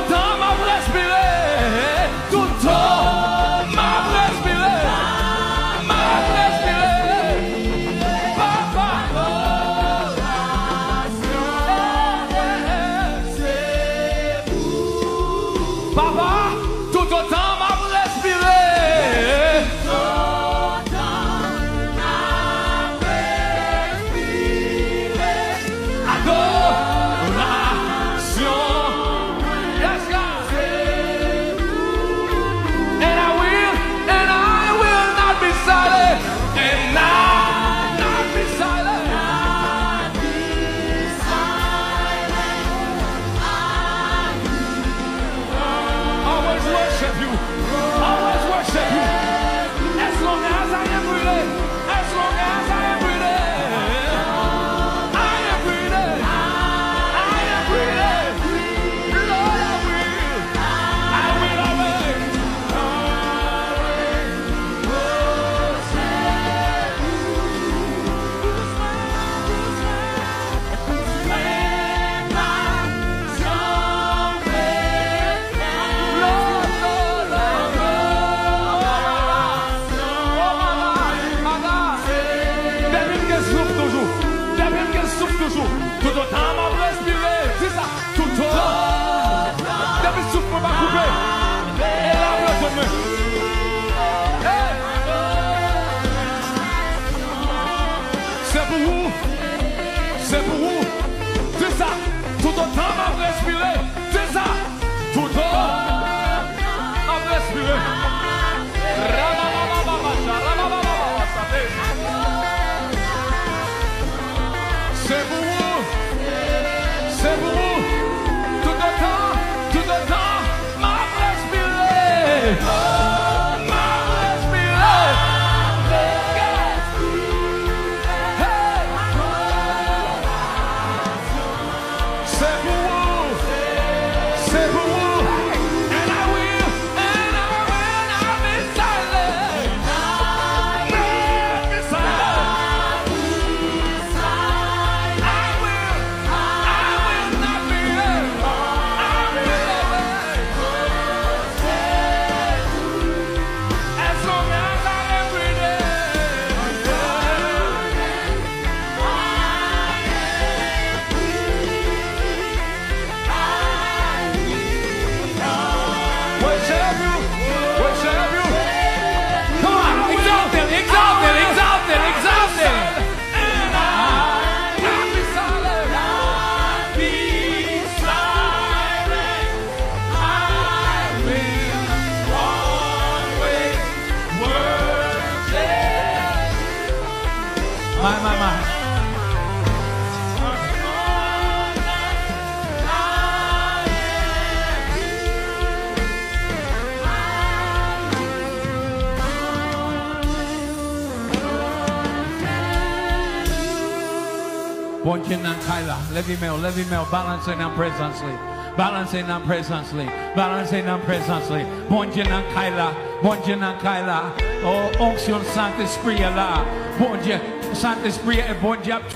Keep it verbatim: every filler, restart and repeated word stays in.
Tan m ap respire, toutan m ap respire, m ap respire. Papa, Papa, toutotan m ap respire. Toutotan m ap respire. Adorasyon. Yes, God. And I will, and I will not be silent. And I not be silent. Always worship you. Always worship you. As long as I am breathing, as long as I am breathing, I am breathing, I am breathing. Lord, I will, I will always, always worship you. Lord, Lord, Lord, Lord. Oh, my God, my God. Depi m gen souf toujou. Depi m gen souf toujou. Toutotan m ap respire. Di sa. Toutotan. Depi souf mwen pa koupe. E la pou yo jwenn mwen. Hey! Se pou ou. Se pou ou. Di sa. Toutotan m ap respire. Di sa. Toutotan m ap respire. Rabababababasha, rabababababasha. Se pou ou. Se pou ou. Toutotan, toutotan. M ap respire. M ap respire. Hey! Se pou ou. Se pou ou. And I will, and I will not be silent. Not be silent. I will, I will not be silent. I will always As long as I am breathing, I am breathing, I will worship you, worship you. Come on, exalt him, exalt him, exalt him, exalt him. And I not be silent, not be silent. I will always worship you. My, my, my. Bondye nan kay la. Leve men w, leve men w, balanse nan prezans li. Balanse nan prezans li. Balanse nan prezans li. Bondye nan kay la. Bondye nan kay la. O, onksyon Sentespri a la. Bondye, Sentespri a, Bondye ap